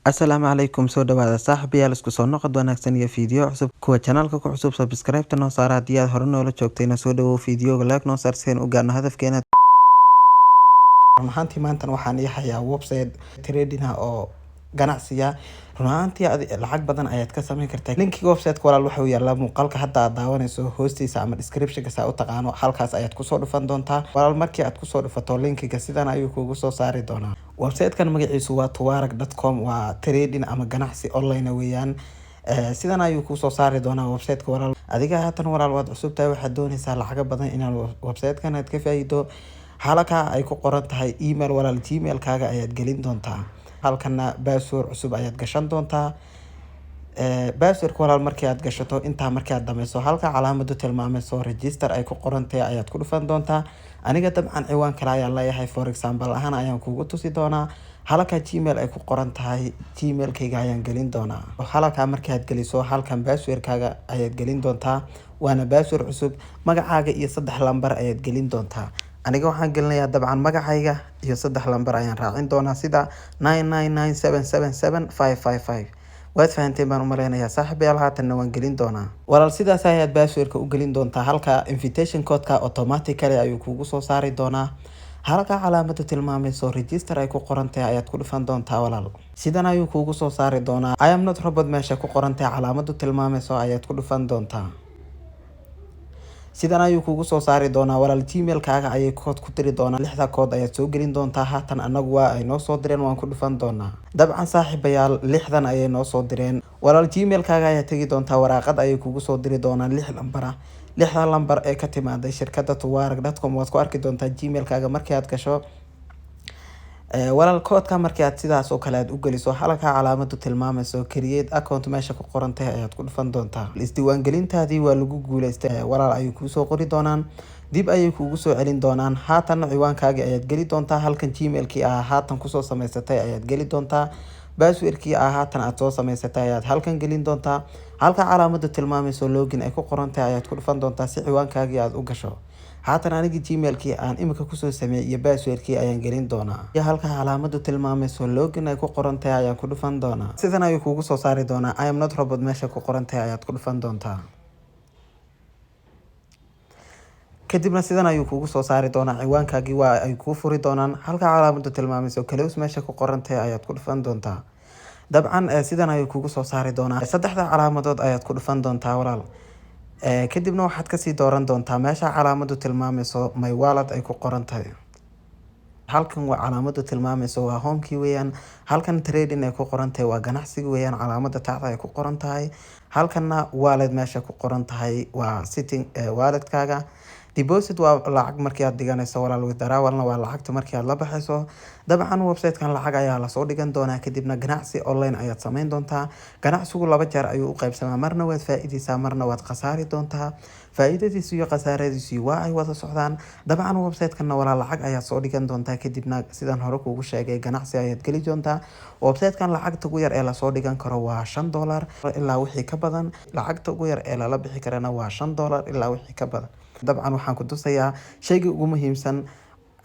Asalaamu calaykum, soo dhawaada saaxiibayaal, isku soo noqod wanaagsan iyo fiidiyoo cusub. Kuwa channelka ku cusub, subscribe-ta noo saara. Haddii aad hore noola joogtayna, soo dhawow. Fiidiyooga like noo saar si aan u gaarno hadafkeena. Run ahaantii, maantan waxaan ii hayaa website trading ah oo ganacsiya. Run ahaantii, lacag badan ayaad ka sameyn kartaa. Linkiga website-ka, walaal, waxa uu yaalaa muuqaalka hadda aad daawanayso hoostiisa ama description-ka saa u taqaano. Halkaas ayaad kusoo dhufan doontaa, walaal. Markii aad kusoo dhufato linkiga, sidan ayuu kugu soo saari doonaa. Website-kan magaciisu waa tuwarag.com. Waa trading ama ganacsi online weeyaan. Sidan ayuu kusoo saari doonaa website-ka, walaal. Adiga haatan, walaal, waad cusub tahay, waxaad doonaysaa lacago badan inaad website-kan aad ka faa'iido. Halka ay ku qoran tahay email, walaal, Gmail-kaaga ayaad gelin doontaa. Halkana password cusub ayaad gashan doontaa. Passwordka, walaal, markii aad gashato, intaa markii aad dhameyso, halka calaamadu tilmaamayso register ay ku qoran tahay ayaad ku dhufan doontaa. Aniga dabcan ciwaan kale ayaan leeyahay, for example ahaan ayaan kugu tusi doonaa. Halka Gmail ay ku qoran tahay, Gmailkayga ayaan gelin doonaa. Halka markii aad geliso, halkan passwordkaaga ayaad gelin doontaa, waana password cusub. Magacaaga iyo saddex lambar ayaad gelin doontaa. Aniga waxaan gelinayaa dabcan magacayga iyo saddex lambar ayaan raacin doonaa, sida 999777555. Waad fahanteen baan umaleynayaa, saaxiibayaal. Haatanna waan gelin doonaa, walaal. Sidaas ayaad passwordka u gelin doontaa. Halka invitation codeka automatically ayuu kugu soo saari doonaa. Halka calaamadu tilmaamayso register ay ku qoran tahay ayaad ku dhufan doontaa, walaal. Sidan ayuu kugu soo saari doonaa. "I am not robot" meesha ku qoran tahay, calaamadu tilmaamayso ayaad ku dhufan doontaa. Sidan ayuu kugu soo saari doonaa, walaal. Gmailkaaga ayay kood ku diri doonaa. Lixda kood ayaad soo gelin doontaa. Haatan anagu waa ay noo soo direen, waan ku dhufan doonaa. Dabcan, saaxiibayaal, lixdan ayay noo soo direen. Walaal, Gmailkaaga ayaad tegi doontaa. Waraaqad ayay kugu soo diri doonaan lix lambar ah. Lixda lambar ee ka timaaday shirkadda tuwarag.com waad ku arki doontaa Gmailkaaga markii aad gasho. Walaal, koodka markii aad sidaas oo kale aad u geliso, halka calaamadu tilmaamayso create account meesha ku qoran tahay ayaad ku dhufan doontaa. Isdiiwaangelintaadii waa lagu guuleystay, walaal, ayay kuusoo qori doonaan, dib ayay kuugu soo celin doonaan. Haatanna ciwaankaagii ayaad geli doontaa. Halkan Gmailkii ah haatan kusoo samaysatay ayaad geli doontaa. Passwordkii ah haatan aad soo samaysatay ayaad halkan gelin doontaa. Halka calaamadu tilmaamayso login ay ku qoran tahay ayaad ku dhufan doontaa si ciwaankaagii aad u gasho. Haatan anigii Gmailkii aan imika kusoo sameeyey iyo passwordkii ayaan gelin doonaa. Halka calaamadu tilmaamayso login ay ku qoran tahay ayaan ku dhufan doonaa. Sidan ayuu kuugu soo saari doonaa. "I am not robot" meesha ku qoran tahay ayaad ku dhufan doontaa. Kadibna sidan ayuu kuugu soo saari doonaa. Ciwaankaagii waa ay kuu furi doonaan. Halka calaamadu tilmaamayso close meesha ku qoran tahay ayaad ku dhufan doontaa. Dabcan sidan ayuu kuugu soo saari doonaa. Saddexda calaamadood ayaad ku dhufan doontaa, walaal. Kadibna waxaad kasii dooran doontaa meesha calaamadu tilmaamayso my wallet ay ku qoran tahay. Halkan waa calaamadu tilmaamayso waa homekii weeyaan. Halkan trading ay ku qoran tahay waa ganacsiga weeyaan, calaamada tacda ay ku qoran tahay. Halkanna wallet meesha ku qoran tahay waa setting walletkaaga. Deposit waa lacag markii aad dhiganayso, walaal. Withdrawalna waa lacagta markii aad la baxayso. Dabcan website-kan lacag ayaa lasoo dhigan doonaa, kadibna ganacsi online ayaad sameyn doontaa. Ganacsigu laba jeer ayuu u qaybsamaa: marna waad faa-ideysaa, marna waad khasaari doontaa. Faa-iidadiisu iyo khasaaradiisu waa ay wada socdaan. Dabcan website-kanna, walaal, lacag ayaad soo dhigan doontaa, kadibna sidaan hore kuugu sheegay ganacsi ayaad geli doontaa. Website-kan lacagta ugu yar ee lasoo dhigan karo waa $5 ilaa wixii ka badan. Lacagta ugu yar ee lala bixi karana waa $5 ilaa wixii ka badan. Dabcan waxaan ku tusayaa shayga ugu muhiimsan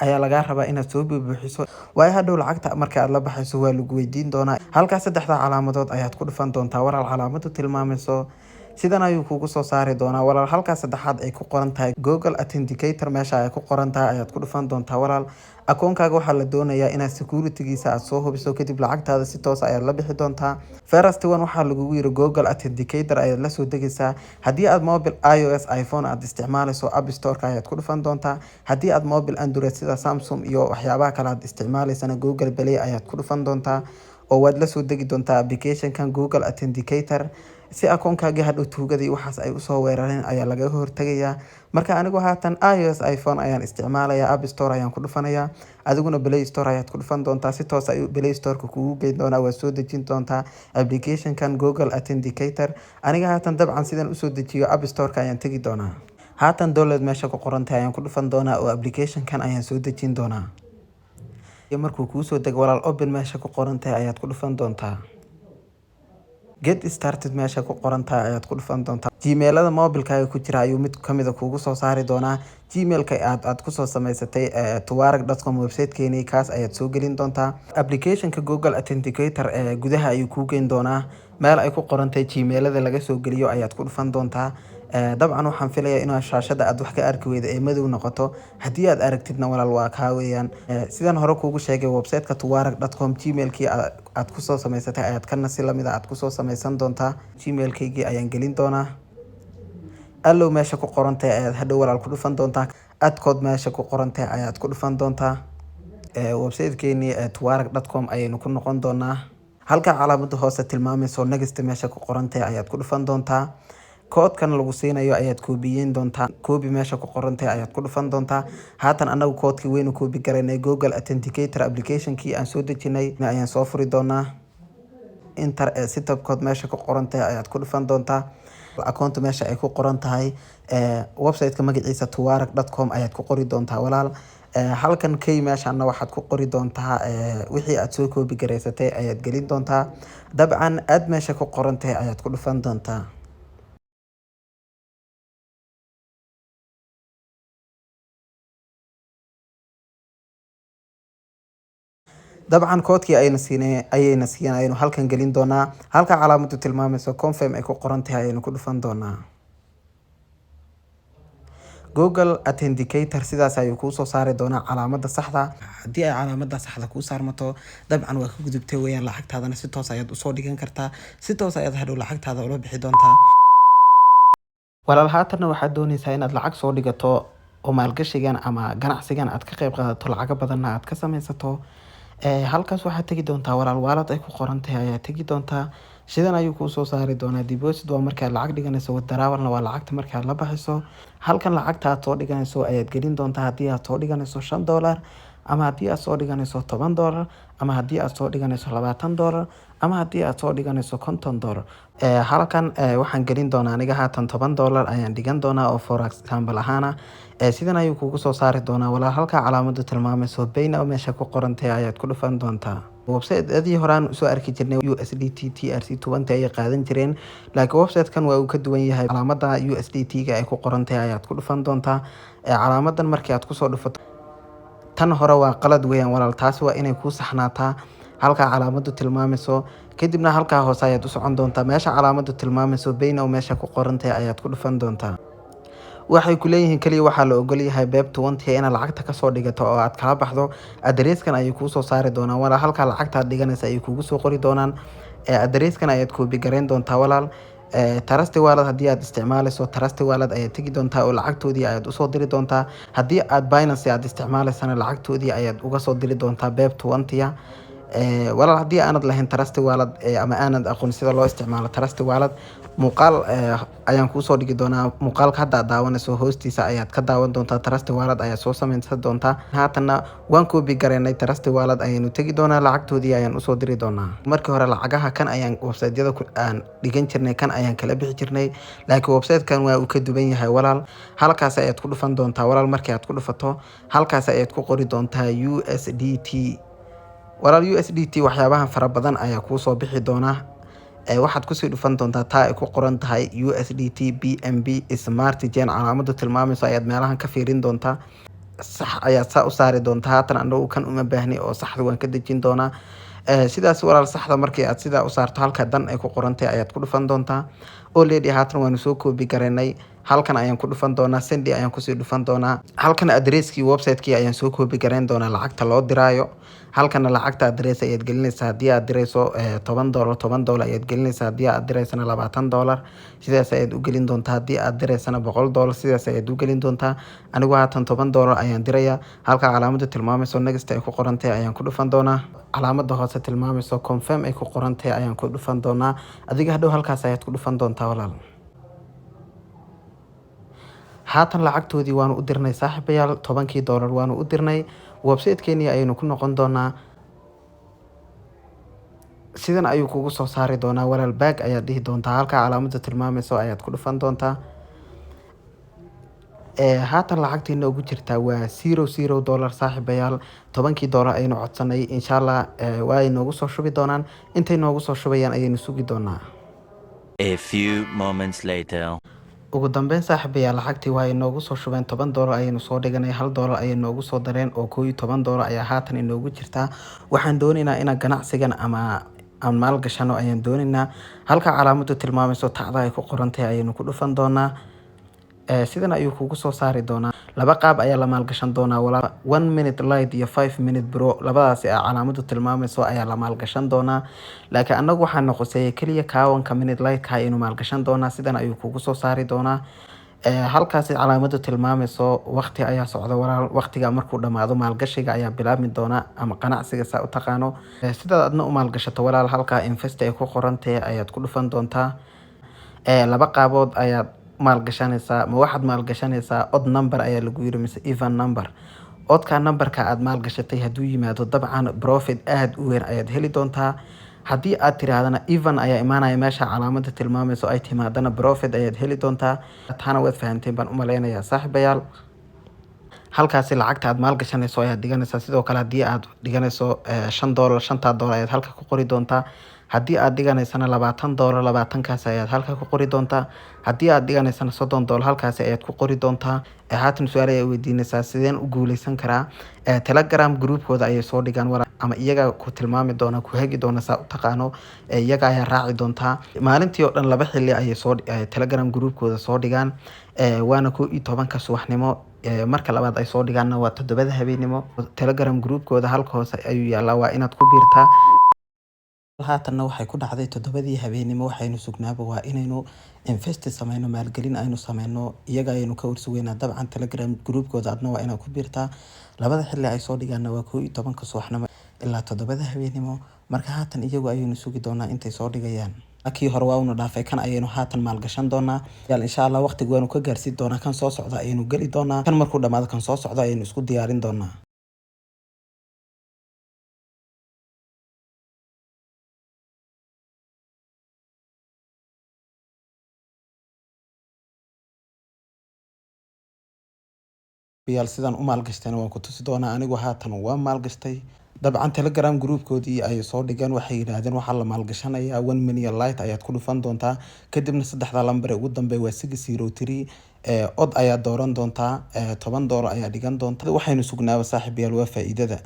ayaa lagaa rabaa inaad soo buubuuxiso, waayo hadhow lacagta marka aad la baxayso waa lagu weydiin doonaa. Halkaas saddexda calaamadood ayaad ku dhufan doontaa, walaal. Calaamadu tilmaamayso sidan ayuu kugu soo saari doonaa, walaal. Halkaas saddexaad ay ku qoran tahay Google Authenticator meesha ay ku qoran tahay ayaad ku dhufan doontaa, walaal. Akoonkaaga waxaa la doonayaa inaad securitygiisa aad soo hubiso, kadib lacagtaada si toos ayaad la bixi doontaa. First one, waxaa lagugu yiri Google Authenticator ayaad lasoo degaysaa. Haddii aad mobile iOS, iPhone aad isticmaalayso, App Storeka ayaad ku dhufan doontaa. Haddii aad mobile Android sida Samsung iyo waxyaabaha kale aad isticmaalaysana, Google Play ayaad ku dhufan doontaa oo waad lasoo degi doontaa applicationkan Google Authenticator, si akoonkaagii hadhow tuugadii waxaas ay usoo weerareen ayaa lagaga hortegayaa. Marka anigu haatan iOS, iPhone ayaan isticmaalayaa, App Store ayaan ku dhufanayaa. Adiguna Play Store ayaad ku dhufan doontaa. Si toos ayuu Play Storeka kugu geyn doonaa. Waad soo dejin doontaa applicationkan Google Authenticator. Aniga haatan dabcan sidan usoo dejiyo App Storeka ayaan tegi doonaa. Haatan download meesha ku qorantahay ayaan ku dhufan doonaa oo applicationkan ayaan soo dejin doonaa. Markuu kuusoo dego, walaal, open meesha ku qoran tahay ayaad ku dhufan doontaa. Get started meesha ku qoran tahay ayaad ku dhufan doontaa. Gmailada mobilkaaga ku jira ayuu mid kamid a kuugu soo saari doonaa. Gmailka aad kusoo samaysatay tuwarag.com website-keeni, kaas ayaad soo gelin doontaa. Applicationka Google Authenticator ee gudaha ayuu kuu geyn doonaa. Meel ay ku qorantahay Gmailada laga soo geliyo ayaad ku dhufan doontaa. Dabcan waxaan filayaa inaad shaashada aad wax ka arki weyda ee madow noqoto. Haddii aad aragtidna, walaal, waa kaa weeyaan. Sidaan hore kuugu sheegay, website-ka tuwarag.com Gmailkii aad kusoo samaysatay ayaad kana si lamid a aad kusoo samaysan doontaa. Gmailkaygii ayaan gelin doonaa. Allow meesha ku qorantahay ayaad hadhow, walaal, ku dhufan doontaa. Add code meesha ku qorantahay ayaad ku dhufan doontaa. Website-keenii tuwarag.com ayaynu ku noqon doonaa. Halka calaamada hoose tilmaamayso next meesha ku qorantahay ayaad ku dhufan doontaa. Koodkan lagu siinayo ayaad koobiyeyn doontaa. Copy meesha ku qorantahay ayaad ku dhufan doontaa. Haatan anagu koodkii waynu copy garaynay. Google Authenticator applicationkii aan soo dejinay ayaan soo furi doonaa. Enter ee setup code meesha ku qoran tahay ayaad ku dhufan doontaa. Account meesha ay ku qoran tahay website-ka magaciisa tuwarag.com ayaad ku qori doontaa, walaal. Halkan key meeshana waxaad ku qori doontaa wixii aad soo copy garaysatay ayaad gelin doontaa. Dabcan add meesha ku qoran tahay ayaad ku dhufan doontaa. Dabcan koodkii ayna siinay ayayna siiyeen ayaynu halkan gelin doonaa. Halka calaamadu tilmaamayso confirm ay ku qoran tahay ayaynu ku dhufan doonaa. Google Authenticator sidaas ayuu kuu soo saari doonaa calaamada saxda. Haddii ay calaamada saxda kuu saarmato, dabcan waa ka gudubtay weeyaan. Lacagtaadana si toos ayaad usoo dhigan kartaa, si toos ayaad hadhow lacagtaada ula bixi doontaa, walaal. Haatanna waxaad dooneysaa inaad lacag soo dhigato oo maalgashigan ama ganacsigan aad ka qayb qaadato, lacago badanna aad ka sameysato. Halkaas waxaad tegi doontaa, walaal, wallet ay ku qoran tahay ayaa tegi doontaa. Sidan ayuu kuu soo saari doonaa. Deposit waa markaad lacag dhiganayso, withdrawalna waa lacagta markaad la baxayso. Halkan lacagta aad soo dhiganayso ayaad gelin doontaa. Haddii aad soo dhiganayso $5, ama haddii aad soo dhiganayso $10, ama haddii aad soo dhiganayso $20, ama haddii aad soo dhiganayso $50. Halkan waxaan gelin doonaa aniga haatan $10 ayaan dhigan doonaa oo for example ahaana. Sidan ayuu kugu soo saari doonaa, walaal. Halka calaamadu tilmaamayso buy now meesha ku qorantahay ayaad ku dhufan doontaa. Website-adii horaan usoo arki jirnay USDT TRC20 ayay qaadan jireen, laakiin website-kan waa uu ka duwan yahay. Calaamada USDT ga ay ku qorantahay ayaad ku dhufan doontaa. Calaamadan markii aad kusoo dhufato, tan hore waa qalad weeyaan, walaal. Taasi waa inay kuu saxnaataa halkaa calaamadu tilmaamayso. Kadibna halkaa hoose ayaad u socon doontaa. Meesha calaamadu tilmaamayso buy now meesha ku qorantahay ayaad ku dhufan doontaa. Waxay ku leeyihiin kaliya waxaa la ogol yahay BEP20 inaad lacagta kasoo dhigato oo aad kala baxdo. Addresskan ayay kuu soo saari doonaan, walaal. Halkaa lacagta aad dhiganaysa ayay kugu soo qori doonaan. Addresskan ayaad copy garayn doontaa, walaal. Trust Wallet haddii aad isticmaalayso, Trust Wallet ayaad tegi doontaa oo lacagtoodii ayaad usoo diri doontaa. Haddii aad Binance aad isticmaalaysana, lacagtoodii ayaad uga soo diri doontaa BEP20. Walaal, haddii aanad lahayn Trust Wallet ama aanad aqoon sida loo isticmaalo Trust Wallet, muuqaal ayaan kuusoo dhigi doonaa. Muuqaalka hadda aad daawanayso hoostiisa ayaad ka daawan doontaa. Trust Wallet ayaad soo sameynsan doontaa. Haatanna waan copy garaynay. Trust Wallet ayaynu tegi doonaa, lacagtoodii ayaan usoo diri doonaa. Markii hore lacagaha kan ayaan website-yada aan dhigan jirnay, kan ayaan kala bixi jirnay, laakiin website-kan waa uu ka duwan yahay, walaal. Halkaas ayaad ku dhufan doontaa, walaal. Markii aad ku dhufato, halkaas ayaad ku qori doontaa USDT, walaal. USDT waxyaabahan fara badan ayaa kuusoo bixi doona. Waxaad kusii dhufan doontaa taa ay ku qoran tahay USDT BNB Smart Chain. Calaamadu tilmaamayso ayaad meelahan ka fiirin doontaa. Sax ayaad saa u saari doontaa. Haatan anagu kan uma baahni oo saxda waan ka dejin doonaa. Sidaas, walaal, saxda markii aad sidaa u saarto, halka done ay ku qorantahay ayaad ku dhufan doontaa. Already haatan waanu soo copy garaynay. Halkan ayaan ku dhufan doonaa, send ayaan kusii dhufan doonaa. Halkan addresskii website-kii ayaan soo copy garayn doonaa lacagta loo diraayo. Halkana lacagta address ayaad gelinaysaa. Haddii aad dirayso $10, $10 ayaad gelinaysaa. Haddii aad diraysana $20, sidaas ayaad u gelin doontaa. Haddii aad diraysana $100, sidaas ayaad u gelin doontaa. Anigu haatan $10 ayaan dirayaa. Halka calaamadu tilmaamayso next ay ku qorantahay ayaan ku dhufan doonaa. Calaamada hoose tilmaamayso confirm ay ku qorantahay ayaan ku dhufan doonaa. Adiga hadhow halkaas ayaad ku dhufan doontaa, walaal. Haatan lacagtoodii waanu u dirnay, saaxiibayaal. 10-kii dollar waanu u dirnay. Website-keenii ayaynu ku noqon doonaa. Sidan ayuu kugu soo saari doonaa, walaal. Back ayaad dhihi doontaa. Halka calaamada tilmaamayso ayaad ku dhufan doontaa. Haatan lacagtii noogu jirtaa waa $0.00, saaxiibayaal. 10-kii dollar ayaynu codsanay, insha Allah waa ay noogu soo shubi doonaan. Intay noogu soo shubayaan ayaynu sugi doonaa. A few moments later. Ugu dambeyn, saaxiibayaal, lacagtii waa inoogu soo shubeen. $10 ayaynu soo dhiganay, $1 ayay noogu soo dareen oo $11 ayaa haatan inoogu jirtaa. Waxaan doonaynaa inaan ganacsigan ama aan maalgashano ayaan doonaynaa. Halka calaamadu tilmaamayso tacda ay ku qorantahay ayaynu ku dhufan doonaa. Sidan ayuu kugu soo saari doonaa. Laba qaab ayaa la maalgashan doonaa, walaal: 1 minute lite iyo 5 minute pro. Labadaasi a calaamadu tilmaamayso ayaa la maalgashan doonaa, laakiin annagu waxaa noqosay keliya kaawanka minute lite-ka ayaynu maalgashan doonaa. Sidan ayuu kugu soo saari doonaa. Halkaasi calaamadu tilmaamayso waqti ayaa socda, walaal. Waqtiga markuu dhamaado, maalgashiga ayaa bilaabmi doona ama ganacsiga saa u taqaano. Sidaad adna u maalgashato, walaal, halkaa invest ay ku qorantahay ayaad ku dhufan doontaa. Laba qaabood ayaad maalgashanaysaa. Ma waxaad maalgashanaysaa odd number ayaa lagu yiri mise even number? Odd-ka numberka aad maalgashatay hadduu yimaado, dabcan profit aada u weyn ayaad heli doontaa. Haddii aad tiraahdana even ayaa imaanaya meesha calaamada tilmaamayso ay timaadana, profit ayaad heli doontaa. Taana waad fahanteen baan u malaynayaa, saaxiibayaal. Halkaasi lacagta aad maalgashanayso ayaad dhiganaysaa. Sidoo kale, haddii aad dhiganayso $5, shantaa dollar ayaad halka ku qori doontaa. Haddii aad dhiganaysana $20, labaatankaasi ayaad halka ku qori doontaa. Haddii aad dhiganaysana $30, halkaasi ayaad ku qori doontaa. Haatan su-aal ayaa weydiinaysaa: sideen u guuleysan karaa? Telegram groupkooda ayay soo dhigaan walaal, ama iyaga ku tilmaami doona, ku hagi doona, saa u taqaano. Iyaga ayaa raaci doontaa. Maalintii oo dhan laba xili ayay soo Telegram groupkooda soo dhigaan. Waana 11-ka subaxnimo. Marka labaad ay soo dhigaanna waa 7-da habeenimo. Telegram groupkooda halka hoose ayuu yaalaa, waa inaad ku biirtaa. Haatanna waxay ku dhacday 7-dii habeenimo. Waxaynu sugnaaba waa inaynu invest sameyno, maalgelin aynu sameyno. Iyaga ayaynu ka warsugeynaa dabcan Telegram groupkooda. Adna waa inaad ku biirtaa. Labada xilli ay soo dhigaanna waa 11-ka subaxnimo ilaa 7-da habeenimo. Marka haatan iyagu ayaynu sugi doonaa intay soo dhigayaan. Kii hore waa una dhaafay, kan ayaynu haatan maalgashan doonaa, insha Allah. Waqtiga waanu ka gaarsiin doonaa, kan soo socda ayaynu geli doonaa. Kan markuu dhamaado, kan soo socda ayaynu isku diyaarin doonaa. Yaal, sidaan u maalgashtayna waan ku tusi doonaa. Anigu haatan waa maalgashtay. Dabcan Telegram groupkoodii ayay soo dhigeen. Waxay yidhaahdeen waxaa la maalgashanayaa 1 minute lite ayaad ku dhufan doontaa, kadibna saddexda lambar ee ugu dambeeya waa 603. Odd ayaad dooran doontaa, $10 ayaa dhigan doontaa. Waxaynu sugnaaba, saaxiibayaal, waa faa'iidada.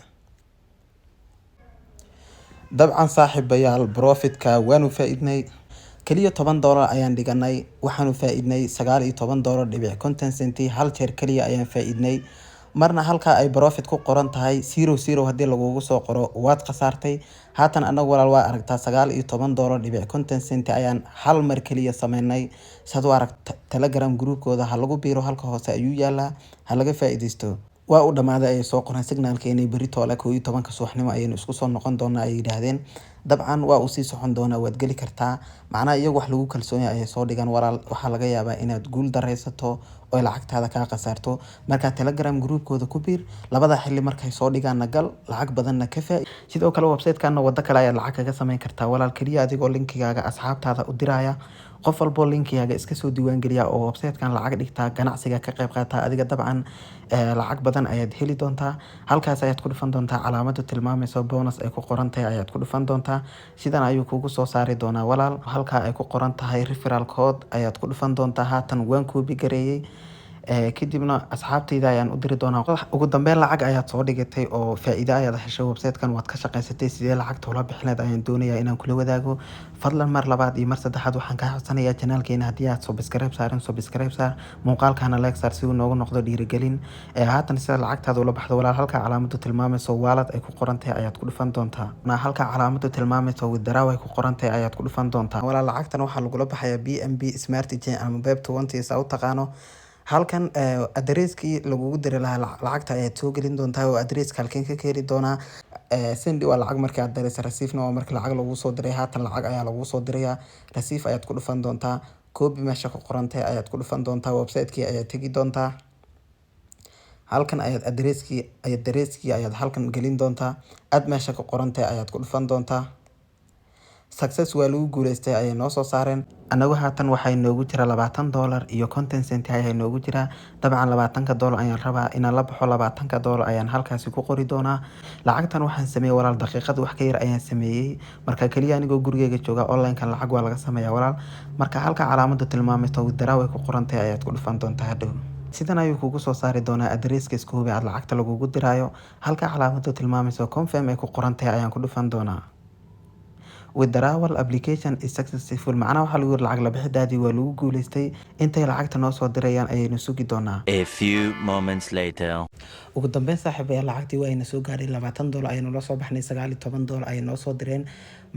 Dabcan, saaxiibayaal, profitka waanu faa'iidnay. Keliya $10 ayaan dhiganay, waxaanu faa'iidnay $19.50. Hal jeer keliya ayaan faa'iidnay. Marna halka ay profit ku qoran tahay zero zero haddii lagugu soo qoro, waad khasaartay. Haatan anagu, walaal, waa aragtaa, $19.50 ayaan hal mar keliya sameynay. Saad u aragta, Telegram groupkooda ha lagu biiro, halka hoose ayuu yaalaa, ha laga faa'iidaysto. Waa u dhamaaday ayay soo qoreen signalka inay berri toole 11-ka subaxnimo ayaynu isku soo noqon doonaa ayay yidhaahdeen. Dabcan waa uu sii socon doonaa, waad geli kartaa. Macnaha iyagu wax lagu kalsoon yahay ayay soo dhigaan, walaal. Waxaa laga yaabaa inaad guul daraysato oo lacagtaada kaa khasaarto. Marka Telegram groupkooda ku biir, labada xilli markay soo dhigaanna gal, lacag badanna ka faa. Sidoo kale website-kana waddo kale ayaad lacag kaga sameyn kartaa, walaal, keliya adigoo linkigaaga asxaabtaada u diraya. Qof walboo linkigaaga iska soo diiwaangeliya oo website-kan lacag dhigtaa, ganacsiga ka qayb qaata, adiga dabcan lacag badan ayaad heli doontaa. Halkaas ayaad ku dhufan doontaa, calaamadu tilmaamayso bonus ay ku qoran tahay ayaad ku dhufan doontaa. Sidan ayuu kugu soo saari doonaa, walaal. Halkaa ay ku qoran tahay referral code ayaad ku dhufan doontaa. Haatan waan copy gareeyey, kadibna asxaabtayda ayaan u diri doonaa. Ugu dambeyn lacag ayaad soo dhigatay oo faa'iido ayaad heshay, website-kan waad ka shaqaysatay. Sidee lacagta ula bixineed ayaan doonayaa inaan kula wadaago. Fadlan mar labaad iyo mar saddexaad waxaan kaa codsanayaa, channelkeena haddii aad subscribe saarin, subscribe saar, muuqaalkana like saar si uu noogu noqdo dhiirigelin. Haatan sida lacagtaada ula baxdo, walaal, halka calaamadu tilmaamayso wallet ay ku qoran tahay ayaad ku dhufan doontaa. Halka calaamadu tilmaamayso withdraw ay ku qoran tahay ayaad ku dhufan doontaa. Walaal, lacagtan waxaa lagula baxayaa BNB Smart Chain ama BEP20 saa u taqaano. Halkan addresskii lagugu diri lahaa lacagta ayaad soo gelin doontaa. Oo addresska halkeen ka keeni doonaa? Send waa lacag markii aad diraysa, receivena waa markii lacag lagu soo diray. Haatan lacag ayaa lagu soo dirayaa, receive ayaad ku dhufan doontaa, copy meesha ku qorantahay ayaad ku dhufan doontaa, website-kii ayaad tegi doontaa, halkan ayaad addresskii ayaad halkan gelin doontaa, aad meesha ku qorantahay ayaad ku dhufan doontaa. Success, waa lagu guuleystay ayay noo soo saareen. Anagu haatan waxaa inoogu jira $20.50 ayaa inoogu jira. Dabcan $20 ayaan rabaa inaan la baxo. $20 ayaan halkaasi ku qori doonaa. Lacagtan waxaan sameeyey, walaal, daqiiqad wax ka yar ayaan sameeyey. Marka keliya anigoo gurigeyga jooga online-kan lacag waa laga sameeyaa, walaal. Marka halka calaamada tilmaamayso "withdraw" ay ku qorantahay ayaad ku dhufan doontaa. Hadhow sidan ayuu kugu soo saari doonaa. Addresska isku hubi aad lacagta lagugu diraayo. Halka calaamada tilmaamayso "confirm" ay ku qoran tahay ayaan ku dhufan doonaa. "Withdrawal application is successful", macnaha waxaa lagu yiri lacag la bixidaadii waa lagu guuleystay. Intay lacagta noo soo dirayaan ayaynu sugi doonaa. A few moments later. Ugu dambeyn, saaxiibayaal, lacagtii waa ina soo gaadhay. $20 ayaynu la soo baxnay, $19 ayay noo soo direen.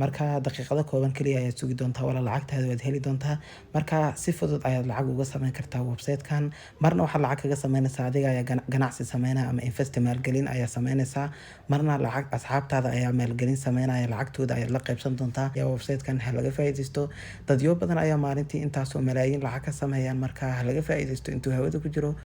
Marka daqiiqado kooban keliya ayaad sugi doontaa, wala lacagtaada waad heli doontaa. Marka si fudud ayaad lacag uga sameyn kartaa website-kan. Marna waxaad lacag kaga sameynaysaa adiga ayaa ganacsi sameynaya ama invest, maalgelin ayaa sameynaysaa. Marna lacag asxaabtaada ayaa maalgelin sameynaya, lacagtooda ayaad la qaybsan doontaa. Yaa website-kan ha laga faa'iidaysto. Dadyo badan ayaa maalintii intaasoo malaayiin lacag ka sameeyaan. Marka ha laga faa'iidaysto intuu hawada ku jiro.